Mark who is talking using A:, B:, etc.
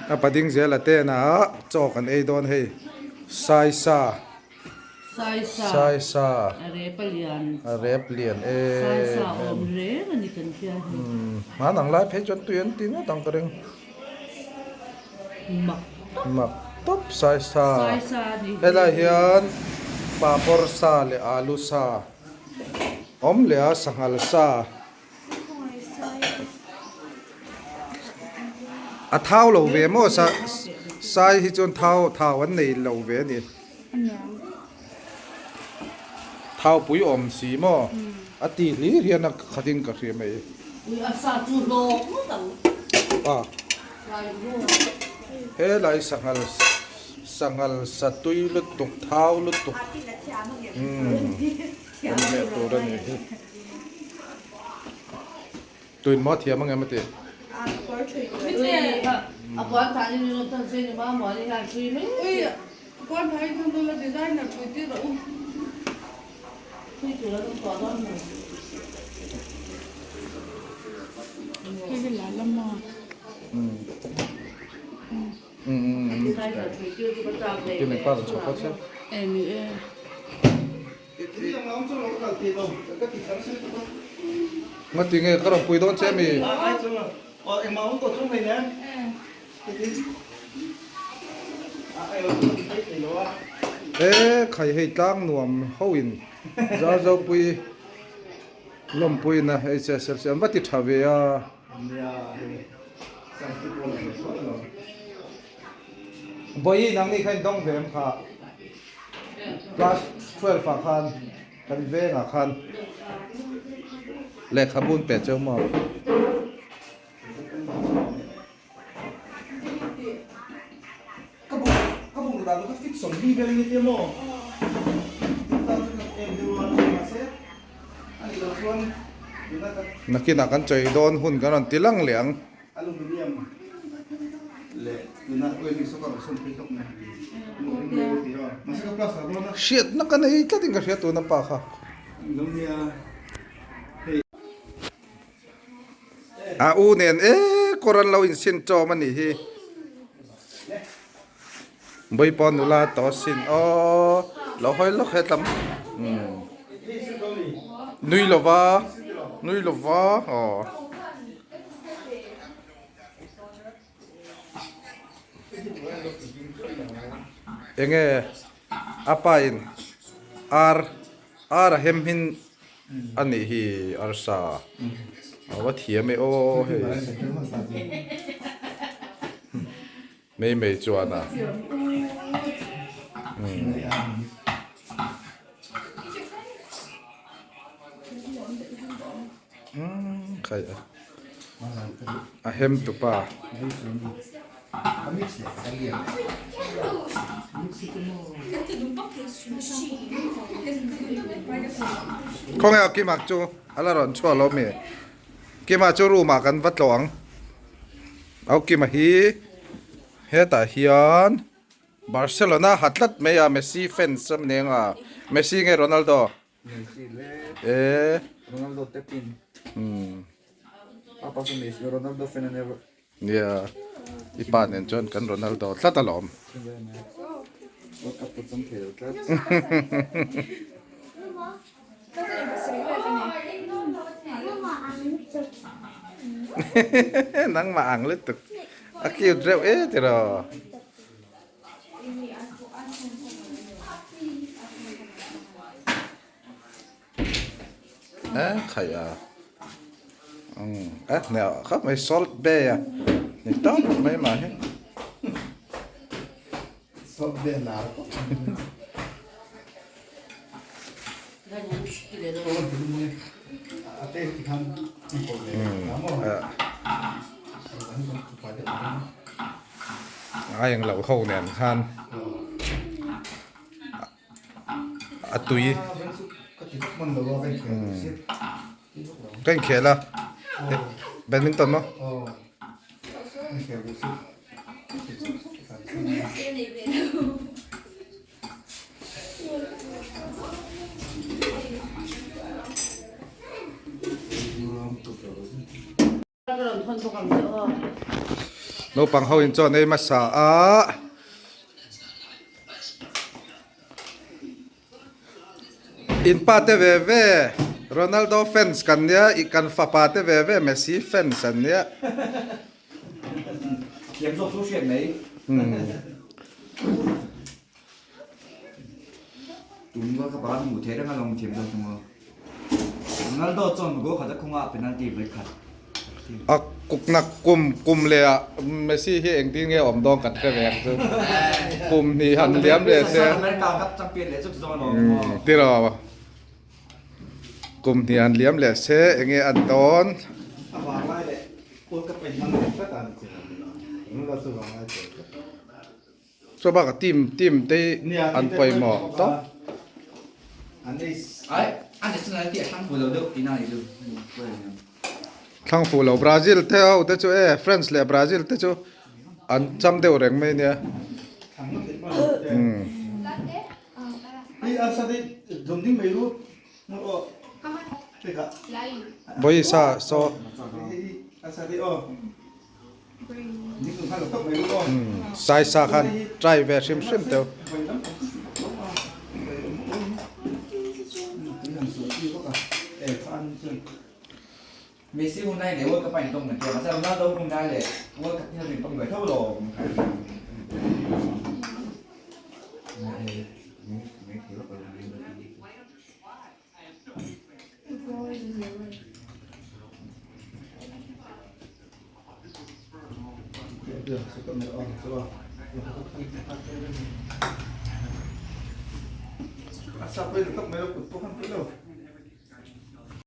A: A pading zela tena chaw kan ei dawn hei saisa saisa a rep lian a rep lian e saisa
B: awm reng a ni kan hria hi
A: hman ang lai phei chuan tui an ti ngawt ang ka ring
B: mak tawp
A: mak tawp saisa
B: saisa a ni
A: helai hian papawr sa leh alu sa awm leh a sanghal sa. A thau lo ve maw sa sai hi chuan thau thau an nei lo ve a ni. Thau pui awm si maw a ti hlir hian a khat in ka hria mai. A helai sanghal sanghal sa tui lutuk thau lutuk umm kan hmeh tur a ni hi. Tuin maw thiam ang em a ti? Ngati nge ka rawn pui dawn che mi? E khai hei tlang nuam ho in zar zo pui lawmpui na HSLC an va ti tha ve a. Vawiin ang ni kha in dawng ve em kha? Class 12 ah khan kan vengah khan lehkhabu an pe cheu maw? Nakinah kan chawi dawn hun kan rawn ti lang leh ang.
C: Aluminium leh tuna oil hi sawkar a sawn phei hlawk mai mahse ka plaster dawn a.
A: Hriatna ka nei tlat in ka hria tuna pa kha.
C: Lo nia hei.
A: A u nen e kawr an lo insin tawm a nih hi. Bawipa nula tawh asin aw lo hawi lawk hetlam nui lova nui lova aw. Enge a pa in ar ar a hem hin a nih hi arsa a va thiam e aw hei. Mei mei chuan a khai a a hem tu pa khawnge a kimak chu a la rawn chhuah lo mi kima chu room ah kan va tlawh ang. Au Kima hi hetah hian Barcelona ha tlat mai a Messi fans a ni ang a Messi nge Ronaldo?
C: Messi le
A: Eh
C: Ronaldo te pin
A: umm
C: Apa chu Messi Ronaldo fan a nia
A: Nia i pa nen chuan kan Ronaldo tlat alawm
C: World Cup pawh chang thei lo tlat
A: Nangmah ang lutuk a cute reuh e tiraw. Eh khai a eh neh khawp mai salt bay a ni tawp mai mah hi.
C: Salt bay lar khawp mai.
A: A eng loh ho nen khan a tui ka inkhel a badminton maw.
B: ka rawn thawn bawk ang che aw.
A: Naupang ho in chuan ei hmasa a. In pa te ve ve Ronaldo fans kan nia i kan fapa te ve ve Messi fans an nia.
D: Thiam zawk chu hriat mai. Tum ka pa hmuh theih reng alawm thiam zawk chu maw. Ronaldo chuan goal khat a khung a penalty vawi khat.
A: A kukna kum kum leh ah Messi hi engtin nge awm dawn kan hre ve ang chu. Kum hnih han liam leh se.
D: America cup champion leh chuk zawng alawm maw.
A: Tiraw. Kum hnih han liam leh se enge an dawn.
C: A vang lai leh World Cup a inhmang leh tlat a ni chu. Ronaldo chu vang lai chawi tlat.
A: Chu bakah team team te an pawimawh tawp. Thlang fuh lo Brazil te ho te chu e France leh Brazil te chu an cham deuh reng mai nia. Bawisa saw. Saisa khan try ve hrim hrim teuh.
D: Messi hun lai leh World Cup a intawng kan tia mahse Ronaldo hun lai leh World Cup hi a intawng ve tho lo.